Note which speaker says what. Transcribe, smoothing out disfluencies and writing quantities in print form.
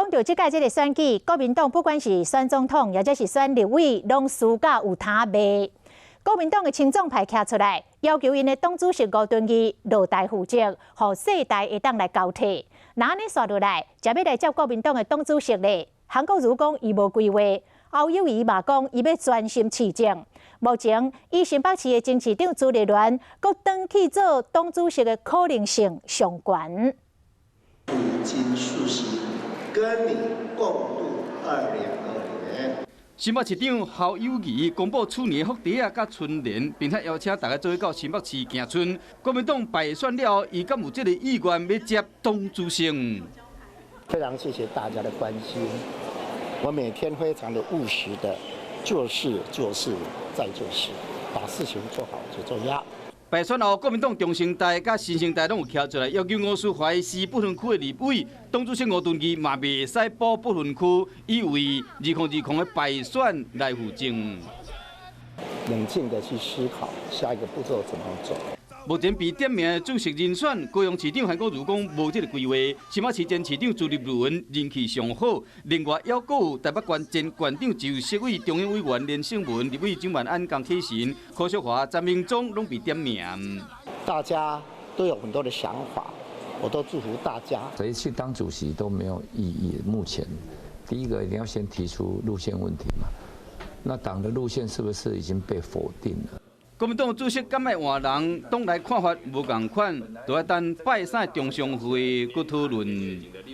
Speaker 1: 講著這屆這个選舉，國民黨不管是選總統，抑或是選立委，攏輸甲有通賣。國民黨的親總派徛出來，要求𪜶的黨主席吳敦義落台負責，予世代會當來交替。若按呢紲落來，才欲來接國民黨的黨主席咧。韓國瑜講伊無規劃，侯友宜嘛講伊欲專心市政。目前，以新北市的前市長朱立倫，閣轉去做黨主席的可能性上懸。
Speaker 2: 已經40，跟你共度2020年。
Speaker 3: 新北市長侯友宜公布鼠年福袋仔佮春聯，並且邀請大家做伙到新北市行春。國民黨敗選了後，伊敢有這个意願欲接黨主席？
Speaker 2: 非常謝謝大家的關心，我每天非常的務實的做事、做事再做事，把事情做好最重要。
Speaker 3: 敗選後，國民黨中生代佮新生代攏有徛出來，要求吳思懷是不分區的立委，黨主席吳敦義嘛袂使保不分區，以為2020的敗選來負責。
Speaker 2: 冷靜的去思考下一個步驟怎麼走。
Speaker 3: 目前被點名的主席人選，高雄市長韓國瑜講無這个規劃，新北市前市長朱立倫人氣上好，另外猶閣有台北縣前縣長周錫瑋、中央委員連勝文、立委蔣萬安、江啟臣、柯淑華、陳明忠攏被點名。
Speaker 2: 大家都有很多的想法，我都祝福大家。
Speaker 4: 誰去當主席都沒有意義。目前，第一個一定要先提出路線問題嘛。那黨的路線是不是已經被否定了？
Speaker 3: 國民黨主席敢愛換人，黨內看法無仝款，就愛等拜三中常會閣討論。